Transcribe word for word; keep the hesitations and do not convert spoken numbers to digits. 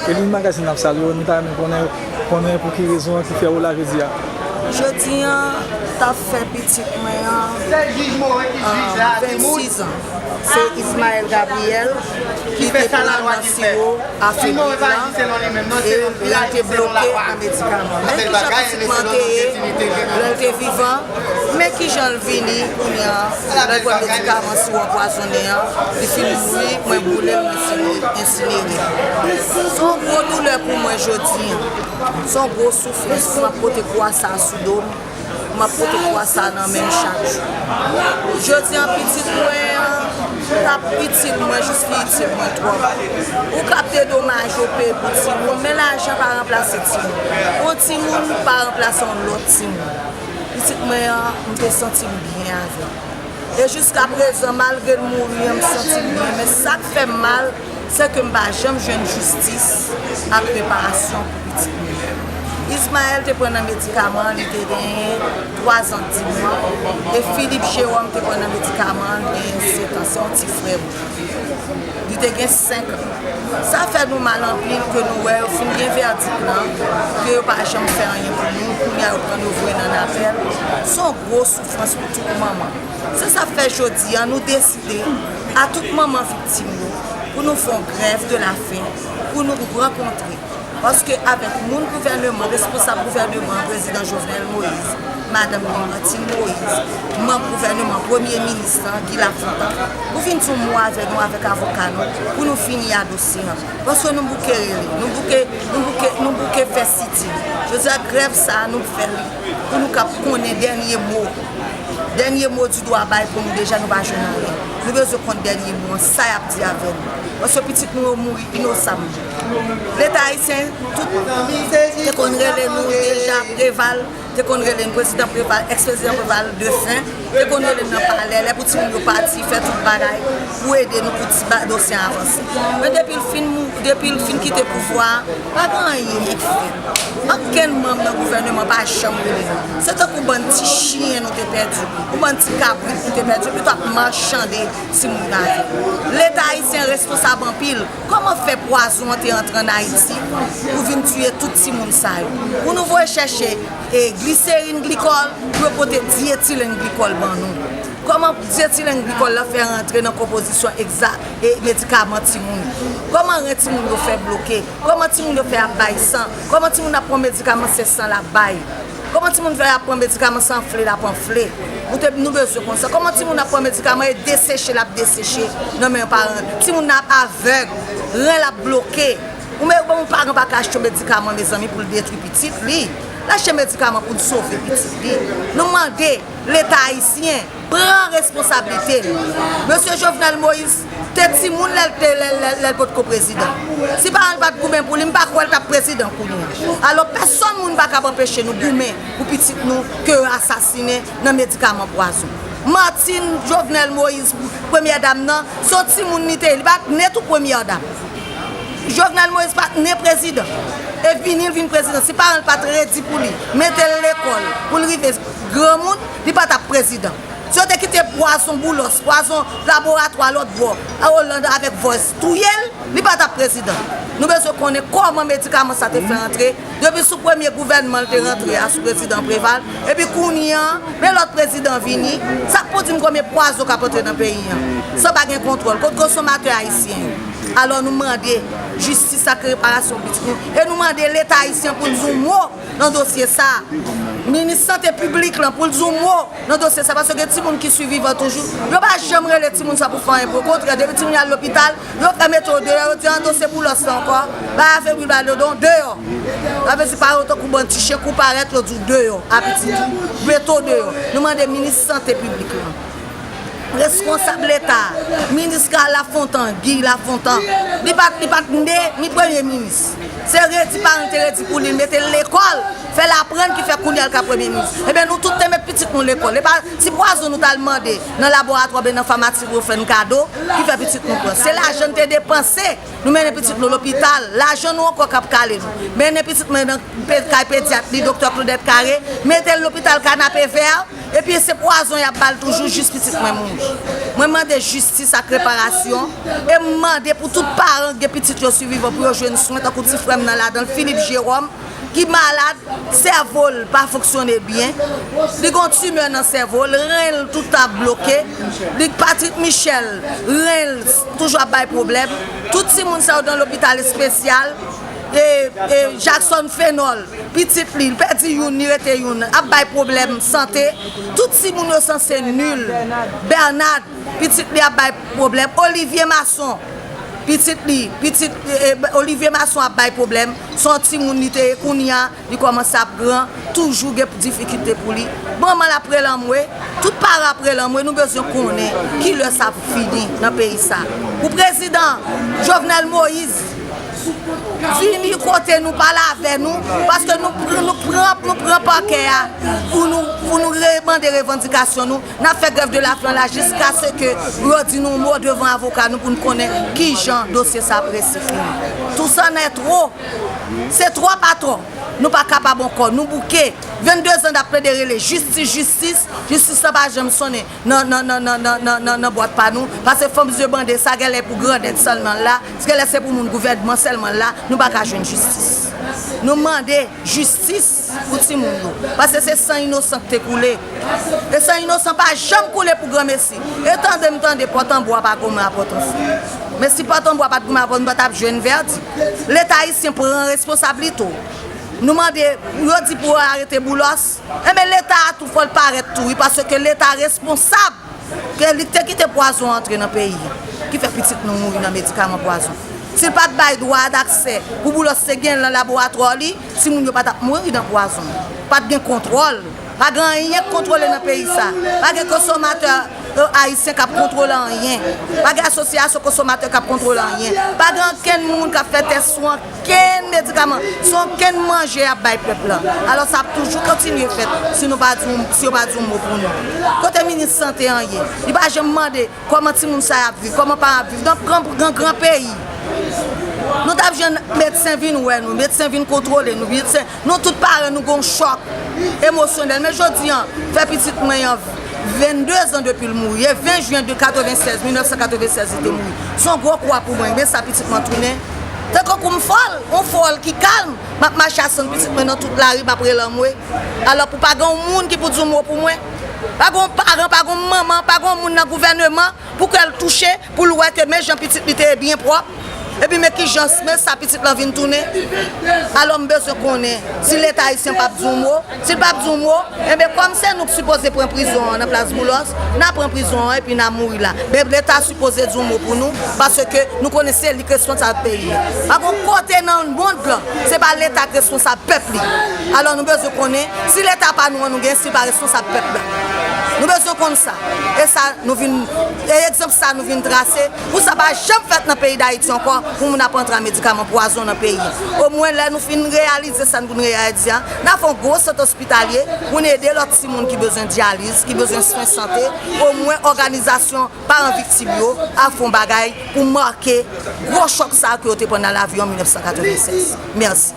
Eline Magazine ap salye w, nou ta renmen konnen, konnen pou ki rezon ki fè w la jodi a. Jodi an, t ap fè pitit mwen an, ah, vennsis an. Se Ismaël Gabriel ki te pran nan siwo afebri lan e lè l te bloke nan medikaman. Men kijan pitit mwen te ye, lè l te vivan, men kijan l vini kounye a, lè l pran medikaman siwo anpwazonnen an, li fin mouri, mwen boule l, mwen ensinere. Se yon gwo doulè pou mwen jodi an. Se yon gwo soufrans pou m ap pote kwa sa sou do m. M ap pote kwa sa nan men m chak jou. Jodi an, pitit mwen an t ap itil mwen jis li itil mwen twòp. Ou ka ap dedomaje w peye pou timoun, men lajan pa ranplase timoun. Yon timoun pa ranplase yon lòt timoun. Pitit mwen an, m te santi m byen avè l. E jiskaprezan, malgre l mouri an, m santi m byen. Men sa k fè m mal, se ke m pa janm jwenn jistis ak reparasyon pou pitit mwen. Ismaël te pran nan medikaman an, li te genyen twa zan dis mwa, e Philippe Jérôme te pran nan medikaman an, li genyen sèt an. Se yon ti frè mwen. Li te gen senk an. Sa fè nou mal anpil ke nou wè yo fin gen vèdik lan, ke yo pa janm fè anyen pou nou, kounye a yo pran nou voye nan lapèl. Se yon gwo soufrans pou tout manman. Se sa k fè jodi a, nou deside, a tout manman viktim yo, pou nou fè yon grèv de la fen, pou nou rankontre. Paske avèk moun gouvèneman, responsab gouvèneman an, prezidan Jovenel Moïse, madanm li Martine Moïse, manm gouvèneman, premye minis lan, Guy Lafontant, pou vin di yon mo avè nou, avèk avoka nou, pou nou fini a dosye an. Paske nou bouke rele, nou bouke, nou bouke, nou bouke fè sitin. Jodi a, grèv sa a, nou fè li pou nou kab konnen dènye mo. Dènye mo di dwa bay pou nou, deja nou pa jwenn anyen. Nou bezwen konn dènye mo an, sa y ap di avè nou. Paske pitit nou yo mouri inosamman. Leta ayisyen, tout, te konn rele nou deja, Preval, te konn rele n, prezidan Preval, èks prezidan Preval defen, te konn rele n nan palè, lè pou timoun yo pati, fè tout bagay pou ede nou pou ti ba-, dosye an avanse. Men depi l fin mou-, depi l fin kite pouvwa a, pa gen anyen ki fèt. Okenn manm nan gouvèneman pa janm rele nou. Se tankou bann ti chen nou te pèdi, yon bann ti kabrit nou te pèdi, epi t ap machande timoun avè. Leta ayisyen responsab anpil. Kòman fè pwazon an te antre ann Ayiti pou vin tiye tout timoun sa yo? Pou nou voye chèche, e, gliserin glikòl, pou yo pote dyetilèn glikòl ban nou. Kòman dyetilèn glikòl la fè rantre nan konpozisyon egza-, e, medikaman timoun? Kòman ren timoun yo fè bloke? Kòman timoun yo fè ap bay san? Kòman timoun ap pran medikaman se san l ap bay? Kòman timoun fè ap pran medikaman se anfle l ap anfle? Nou te, nou bezwen konn sa. Kòman timoun ap pran medikaman e deseche l ap deseche nan men yon paran? Timoun nan ap avèg, ren l ap bloke. Ou menm yon paran pa ka achte yon medikaman, mezanmi, pou l detwi pitit li. L achte medikaman pou l sove pitit li. Nou mande Leta ayisyen pran responsablite l. Mesye Jovenel Moïse te timoun lè l te, lè, lè, lè l potko prezidan. Si paran l pa t goumen pou li, m pa kwè l t ap prezidan kounye a. Alò, pèsonn moun pa kab anpeche nou goumen pou pitit nou ke yo asasinen nan medikaman pwazon. Martine Jovenel Moïse, premyè dam nan, se yon timoun li te ye, li pa t ne tou premyè dam. Jovenel Moïse pa t ne prezidan. E vini l vin prezidan. Si paran l pa t redi pou li, mete l lekòl, pou l rive granmoun, li pa t ap prezidan. Si yo te kite pwazon Boulos, pwazon laboratwa lòt bò, a Hollande avèk Voice, touye l, li pa t ap prezidan. Nou bezwen konnen kòman medikaman sa te fè antre, depi sou premye gouvènman l te rantre a, sou prezidan Preval, epi kounye a, men lòt prezidan vini, sa k pou di m konbyen pwazon k ap antre nan peyi an, san pa gen kontwòl, kot konsomatè ayisyen yo? Alò nou mande jistis ak reparasyon pitit nou, e nou mande Leta ayisyen pou l di yon mo nan dosye sa a. Minis sante piblik lan pou l di yon mo nan dosye sa a, paske gen timoun ki sivivan toujou. Yo pa janm rele timoun sa pou fè anyen pou yo. Okontrè, depi timoun yo al lopital, yo fè mete yo deyò, yo di, "An, dosye Boulos la ankò, bay afebri, bay lodon, deyò." Sa vle di paran yo tankou bann ti chen, kou parèt, yo di w deyò a pitit ou, mete w deyò. Nou mande minis sante piblik lan, responsab Leta, minis Lafontant, Guy Lafontant, li pa t, li pa t ne ni premye minis. Se redi paran l te redi pou li, l mete l lekòl, fè l aprann ki fè kounye a l ka premye minis. Ebyen, nou tout te met pitit nou lekòl. E pa ti pwazon nou t al mande nan laboratwa oubyen nan famasi pou yo fè n kado, ki fè pitit nou pran. Se lajan n te depanse, nou mennen pitit nou lopital. Lajan nou ankò k ap kale nou. Mennen pitit mwen nan pe-, kay pedyat li, doktè Claudette Carré, mete l lopital Kanapevè, Epi se pwazon y ap ba l toujou jis pitit mwen mouri. Mwen mande jistis ak reparasyon. E m mande pou tout paran k gen pitit yo sivivan pou yo jwenn swen tankou ti frè m nan ladan l, Philippe Jérôme, ki malad, sèvo l pa fonksyone byen. Li gen yon timè nan sèvo l, ren l tout ap bloke. Li, Patrick Michel, ren l toujou ap bay pwoblèm. Tout timoun sa yo nan lopital espesyal. E, e Jackson Fenol, pitit li, li pèdi youn, li rete youn, ap bay pwoblèm sante. Tout timoun yo sanse nil. Bernard, pitit li ap bay pwoblèm. Olivier Masson, pitit li, pitit, e, e, Olivier Masson ap bay pwoblèm. Se yon timoun li te ye, kounye a li kòmanse ap gran, toujou gen difikilte pou li. Manman l ap rele anmwe, tout paran ap rele anmwe, nou bezwen konnen kilè sa ap fini nan peyi sa. Pou prezidan Jovenel Moïse, vini kote nou, pale avè nou, paske nou, pr- nou pran, nou pran pakè a pou nou, pou nou re- mande revandikasyon nou. N ap fè grèv de la faim la jiskaske yo di nou mo devan avoka nou pou n konnen kijan dosye sa ap resi fini. Tout sa nèt wo. Se twò pa twò. Nou pa kapab ankò. Nou bouke. Vennde zan n ap plede rele jistis, jistis. Jistis la pa janm sonnen nan, nan, nan bwat pa nou. Paske fanm zye bande sa, genlè pou grandèt sèlman l la. Genlè se pou moun gouvènman sèlman l la. Nou pa ka jwenn jistis. Nou mande jistis pou timoun yo. Paske se san inosan k te koule. E san inosan pa janm koule pou granmesi. E tande m tande Pòtanbwa pa goumen a Pòtoprens. Men si Pòtanbwa pa t goumen a Pòtoprens, nou pa t ap jwenn vèdi. Leta ayisyen pran responsab li tou. Nou mande, yo di pou yo arete Boulos. Enben, Leta a tou fò l parèt tou, wi, paske Leta responsab ke li te kite pwazon antre nan peyi a, ki fè pitit nou mouri nan medikaman pwazon. Si l pa t bay dwa daksè pou Boulos te gen nan laboratwa li, timoun yo pa t ap mouri nan pwazon. Pa t gen kontwòl. Pa gen anyen k kontwole nan peyi sa. Pa gen konsomatè, e, ayisyen k ap kontwole anyen. Pa gen asosyasyon konsomatè k ap kontwole anyen. Pa gen okenn moun k ap fè tès sou ankenn medikaman, sou okenn manje y ap bay pèp la. Alò, sa ap toujou kontinye fèt si nou pa di yon, si yo pa di yon mo pou nou. Kote minis sante an ye? Li pa janm mande kòman timoun sa y ap viv, kòman paran ap viv nan gran, gran, gran peyi. Nou t ap jwenn medsen vin wè nou, medsen vin kontwole nou, medsen, nou tout paran nou gon chòk emosyonèl. Men jodi an, fè pitit mwen an vennde zan depi l mouri. E ven jen de katrevennsèz, mil nèf san katrevennsèz, li te mouri. Se yon gwo kwa pou mwen. Men sa pitit mwen tounen. Tankou m fòl, yon fòl ki kalm. M ap mache a sann pitit mwen nan tout lari, m ap rele anmwe. Alò, pou pa gen yon moun ki pou di yon mo pou mwen. Pa gen yon paran, pa gen yon manman, pa gen yon moun nan gouvèneman pou kè l touche, pou l wè ke men jan pitit li te ye byen pwòp, epi men kijan, men sa pitit lan vin tounen. Alò, m bezwen konnen si Leta ayisyen p ap di yon mo. Si l p ap di yon mo, enben, kòm se nou k sipoze pran prizon an nan plas Boulos, n a pran prizon an epi n a mouri la. Men Leta sipoze di yon mo pou nou, paske nou konnen se li k responsab peyi a. Pa gon kote nan mond lan, se pa Leta k responsab pèp li. Alò, nou bezwen konnen si Leta pa nou an nou gen, si l pa responsab pèp la. Nou bezwen konn sa. E sa nou vin, e egzanp sa nou vin trase, pou sa pa janm fèt nan peyi Dayiti ankò, pou moun ap antre a medikaman pwazon nan peyi. Omwen, lè nou fin reyalize sa n pou n reyalize a, n a fè yon gwo sant ospitalye pou n ede lòt timoun ki bezwen dyaliz, ki bezwen swen sante. Omwen, òganizasyon paran viktim yo a fè yon bagay pou make gwo chòk sa a ke yo te pran nan lavi yo an mil nèf san katrevennsèz. Mèsi.